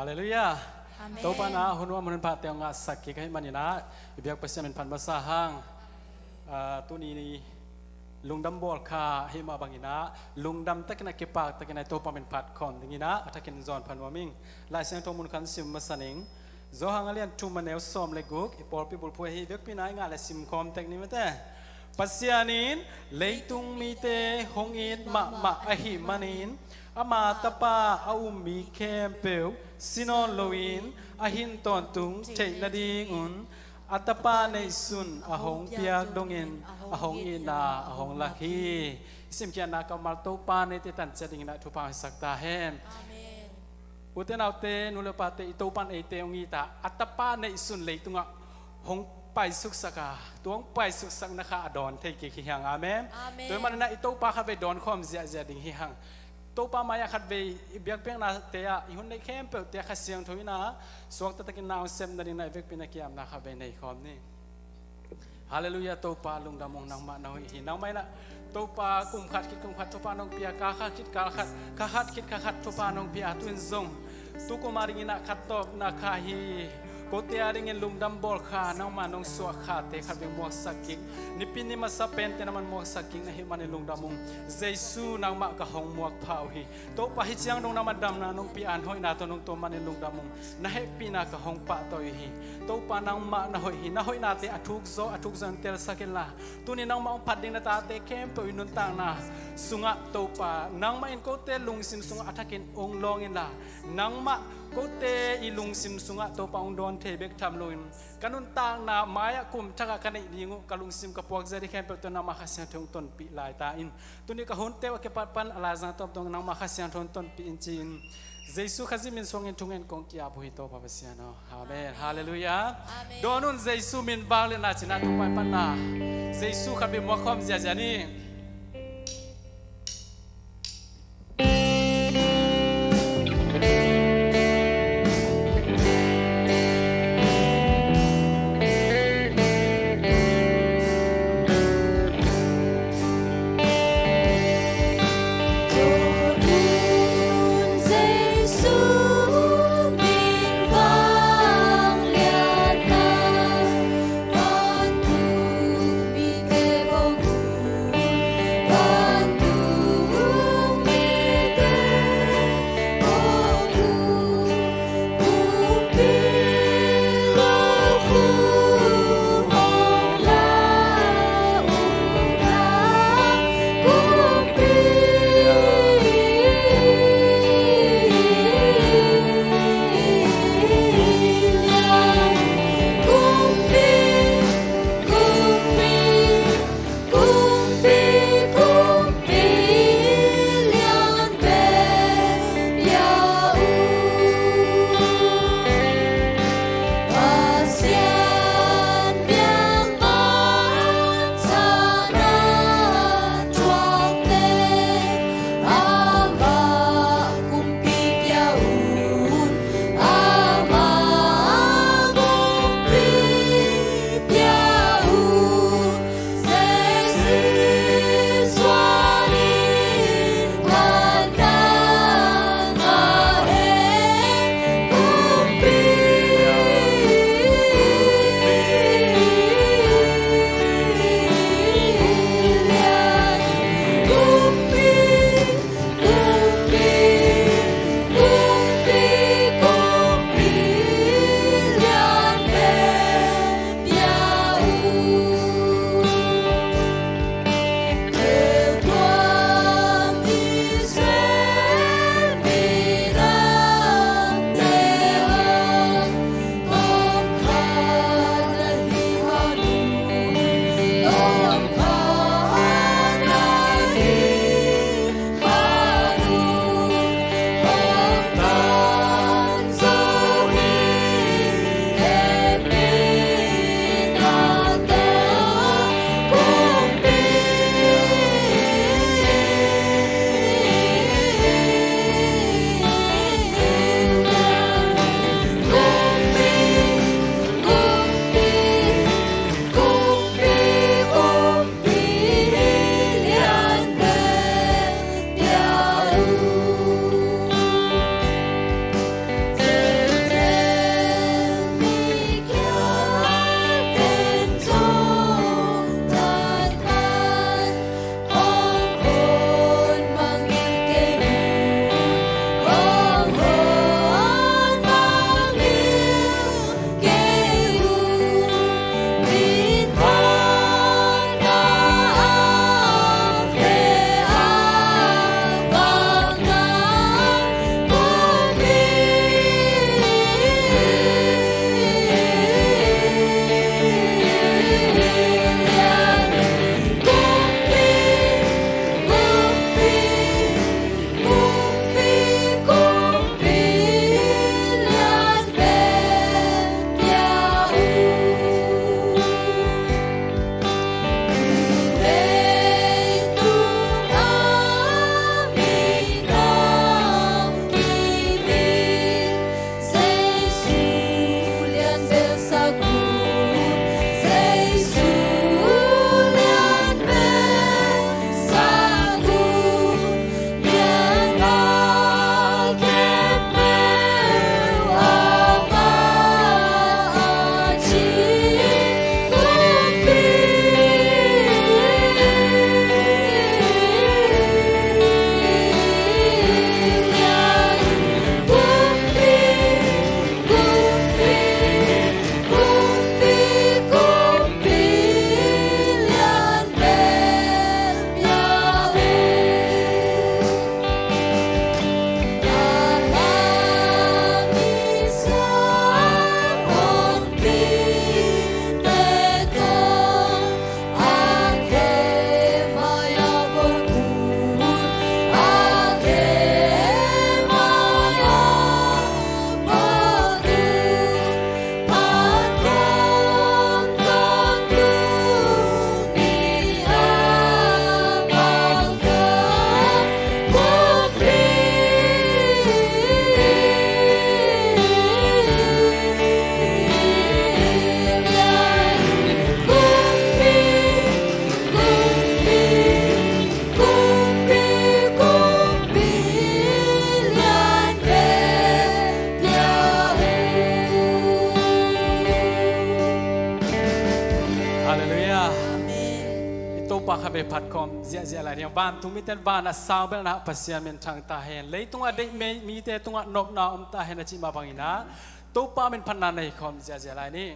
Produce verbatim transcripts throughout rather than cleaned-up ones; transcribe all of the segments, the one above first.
Halleluiah. Amen. Topa in ah hun nuam hun pha teng ngahsak kik ahih manin ah i biak Pasian min phat masa hang. Ah, tuni ni lungdam bawl kha ahih mah bangin ah lungdam takin ah kipak takin ah Topa min phat khawm dingin ah a thakin zawn pha nuam ing. Lai Siangtho mun khat sim masa ning. Johan a lian thum a neu sawm le guk, i pawlpi bulphuh ahi biakpi in ah i ngah le sim khawm tek ni mate. Pasian in leitung mite hong it mahmah ahih manin ama tapa a um mi khempeuh si nawn loin a hin tawntung theih nadingun a tapa neihsun a hong piak dongin a hong itna a hong lak hi. I simkhiatna kammal Topa in eite tan ciat dingin ah thupha hong hisak ta hen. Amen. Ute naute, nu le pate, i Topa in eite hong it a, a tapa neihsun leitungah hong paisuksak a, tua hong paisuksakna kha a dawn thei kik hi hang. Amen. Amen. Tua ahih manin ah i Topa khatvei dawn khawm ziahziah ding hi hang. Topa mai-ah khatvei i biakpiaknate ah i hun neih khempeuhte ah Kha Siangtho in ah suakta takin na hong sep nadingin ah i vekpi in ah ki-apna khatvei nei khawm ni. Halleluiah, Topa lungdam ung, nangmah na hoih hi. Nangmah in ah Topa kum khat khit kum khat thupha nong pia, kal khat khit kal khat, kha khat khit kha khat thupha nong pia, tu-in zong tu kum a dingin ah khat tawpna kha hi. Kote a dingin lungdam bawl kha, nangmah nong suah khate khatvei muaksak kik, nipi ni masa pente nangmah in muaksak kik na hih manin lungdam ung. Jesu, nangmah ka hong muak pha uh hi. Topa, hih ciang dong nangmah damna nong pia in, hoihna tawh nong tuam manin lungdam ung. Na hehpihna ka hong pahtawi hi. Topa, nangmah na hoih hi. Na hoihnate a thuk zaw a thuk zaw in telsak inla, tuni nangmah hong phat ding na tate khempeuh i nuntakna sungah Topa, nangmah in kote lungsim sungah a thakin hong lawng inla, nangmah kote i lungsim sungah Topa hong dawn thei bek tham loin ka nuntakna mai-ah kum thak a ka neih ding uh ka lungsim ka puakzia ding khempeuh tawh nangmah Kha Siangtho hong tonpih lai ta in. Tuni ka hunte uh a kipat pan a laizang tawp dong nangmah Kha Siangtho hong tonpih in ci-in Jesu Khazih min suangin thungen kong ki-ap uh hi, Topa Pasian aw. Amen. Amen. Halleluiah. Amen. Dawn un, Jesu min vangliatna cih in ah Topa i panna Jesu khatvei muak khawm ziahziah ni. Vei phat khawm ziahziah lai ding. Vantung mite in van a sang belna Pasian minthang ta hen. Leitung a deih mite tungah nopna om ta hen a cih mah bangin ah Topa min phatna nei khawm ziahziah lai ni.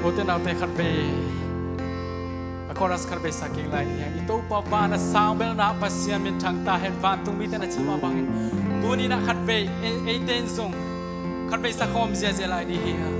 Ute naute, khatvei a chorus khatvei sa kik lai ni hang. I Topa van a sang belna Pasian minthang ta hen, vantung mite na cih mah bangin tuni-in ah khatvei ei, eite in zong khatvei sa khawm ziahziah lai ni hi hang.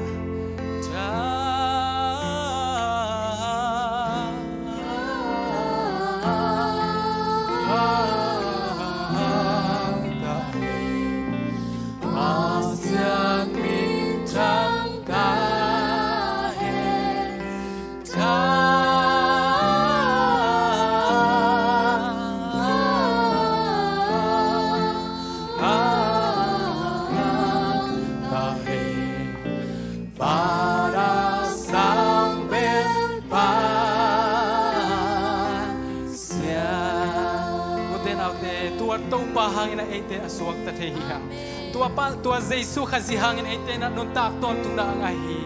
Ute naute, tua Topa hangin ah eite a suakta thei hi hang. Tua pa, tua Jesu Khazih hangin eite in ah nuntak tawntungna a ngah hi.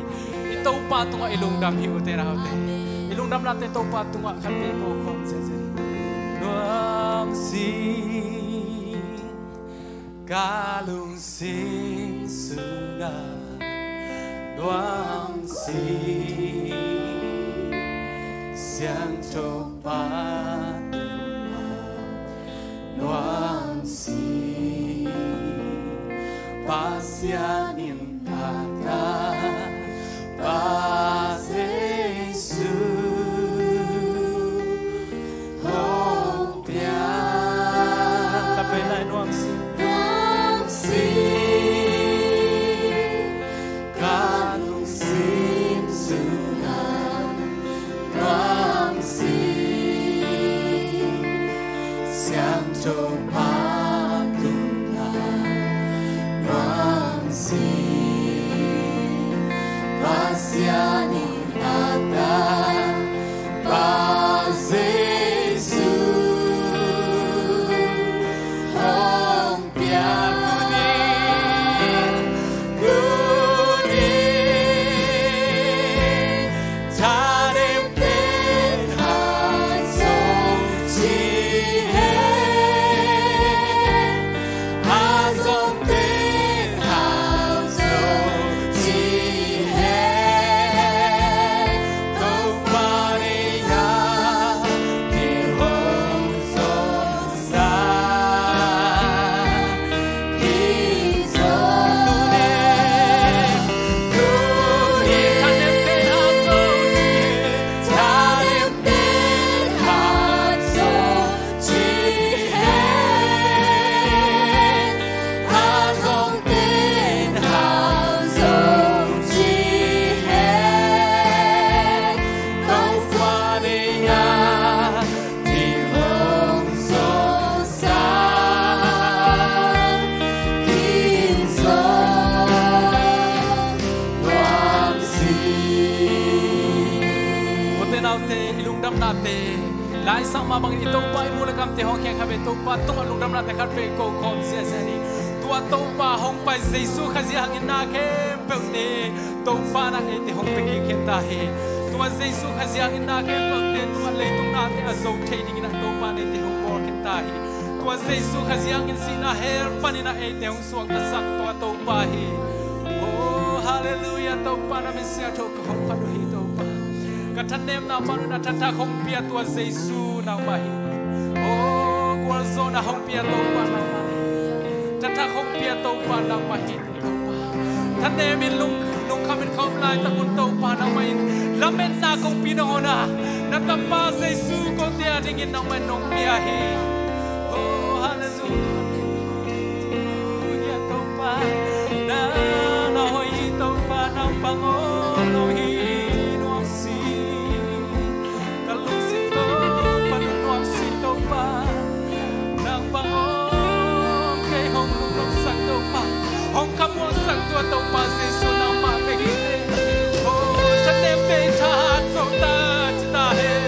I Topa tungah i lungdam hi, ute naute. I lungdamnate Topa tungah khatvei ko khawm ziahziah. Nuamsing ka lungsim sungah, nuamsing Siangtho Pa tungah, nuamsing Pasian in a tapa Jesu. Pasian in a tapa Jesu hong pia. Tuni, tuni, thanem pen a zong ci hen, a zong pen a zong ci hen. Topa deihna te hong sawmsak hi zaw. Tuni, tuni, thanem pen a zong ci hen, thanem pen a zong ci hen, a zong pen a zong ci hen. Topa deihna te hong sawmsak hi zaw nuam si. Ute naute, i lungdamnate, Lai Siangtho mah bangin i Topa i mu le kamte hong khiang khat vei, Topa tungah lungdamnate khat vei ko khawm ziahziah ni. Tua Topa hong pai Jesu Khazih hangin na khempeuhte Topa in eite hong pia kik khin ta hi. Tua Jesu Khazih hangin na khempeuhte tungah leitung nate a zo thei dingin ah Topa in eite hong bawl khin ta hi. Tua Jesu Khazih hangin sihna hell panin ah eite hong suaktasak tua Topa hi. Oh, hallelujah, Topa na min siangtho ka hong phat uh hi Topa. Ka thanemna pan un a thathak hong pia tua Jesu nangmah hi. Oh, gualzawhna hong pia Topa nangmah hi. Thathak hong pia Topa nangmah hi. Topa, thanem in lung, lungkham in ka om laitak un Topa nangmah in lametna kongpi nong hon a, na tapa Jesu kote a dingin nangmah in nong pia hi. Oh, hallelujah. Topa, na, na hoih hi Topa, nang pang aw, na hoih hi nuam si. Ka lungsim Topa, nuam si Topa, nang bang hong, kei hong lunglawmsak Topa, hong khamuansak tua Topa Jesu nangmah bek hi teh. Oh, thanemte in thahat zo ta ci ta hen.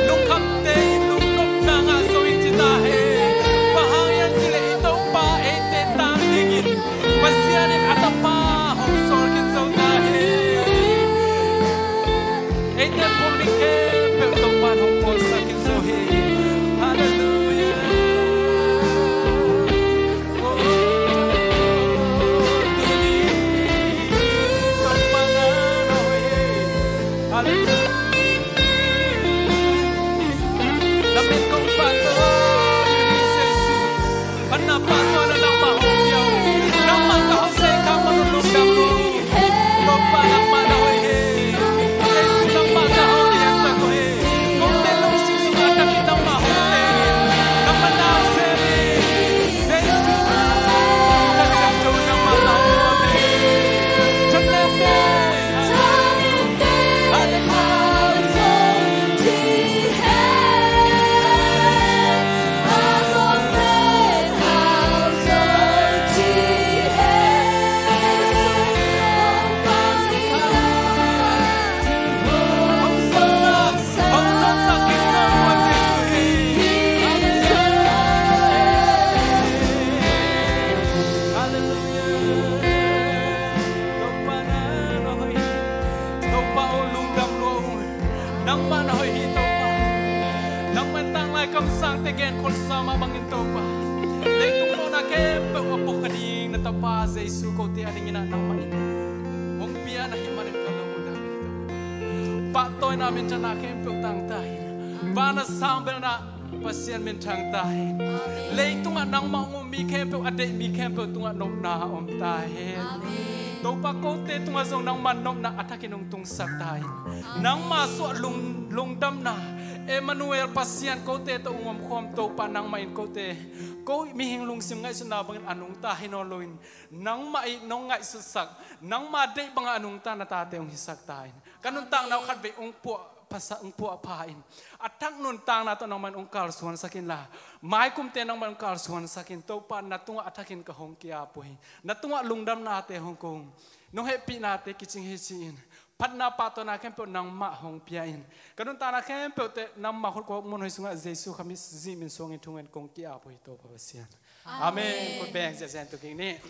Lungkhamte in lungnopna ngah zo in ci ta hen. Bang hang hiam cih leh i Topa eite tang dingin Pasian in a tapa hong sawl khin zo ta hi. Eite phung ding khempeuh Topa in hong pawlsak khin zo hi. Hallelujah. Oh, tuni Topa na na hoih hi. Hallelujah. Na min kong phat aw, tuni Jesu. Panna pahtawi na nangmah hong pia uh. Nangmah ka hong sei khak man un lungdam lua uh. Topa nangmah na hoih hi. Jesu nangmah ka hong liansak uh hi. Kote lungsim sungah a takin nangmah hong teng in. Nangmah na hong sem hi. Jesu ka siangtho nangmah na hong hawm hi. Thanemte. Hallelujah. Topa na na hoih hi. Topa aw, lungdam lua ung. Nangmah na hoih hi Topa. Nangmah in tanglai kamsangte genkholhsa mah bangin Topa, leitung mawhna khempeuh a pok a ding na tapa Jesu kote a dingin ah nangmah in hong pia na hih manin ka lungdam hi Topa. Pahtawina minthana khempeuh tang ta hi. Van a sang belna Pasian minthang ta hen. Amen. Leitungah nangmah hong um mi khempeuh, a deih mi khempeuh tungah nopna a om ta hen. Amen. Topa, kote tungah zong nangmah nopna a thakin hong tungsak ta hen. Amen. Nangmah suah lung, lungdamna, Emmanuel, Pasian kote tawh hong omkhawm Topa, nangmah in kote, ko mihing lungsim ngaihsutna bangin a nungta hi nawn loin, nangmah in nong ngaihsutsak, nangmah deih bangah a nungta na tate hong hisak ta hen. Ka nuntakna uh khatvei hong puah pha sa, hong puah pha in, a thak nuntakna tawh nangmah in hong kalsuansak inla, maikumte nangmah in hong kalsuansak in. Topa, na tungah a thakin ka hong ki-ap uh hi. Na tungah lungdamnate hong ko ung. nong hehpihnate kicing hi ci-in, phatna pahtawina khempeuh nangmah hong pia in. Ka nuntakna khempeuhte nangmah khut kawk mun hoih sungah Jesu Khazih min suangin thungen kong ki-ap uh hi, Topa Pasian. Amen. Amen. Khut beng ziahziah in tung kik ni.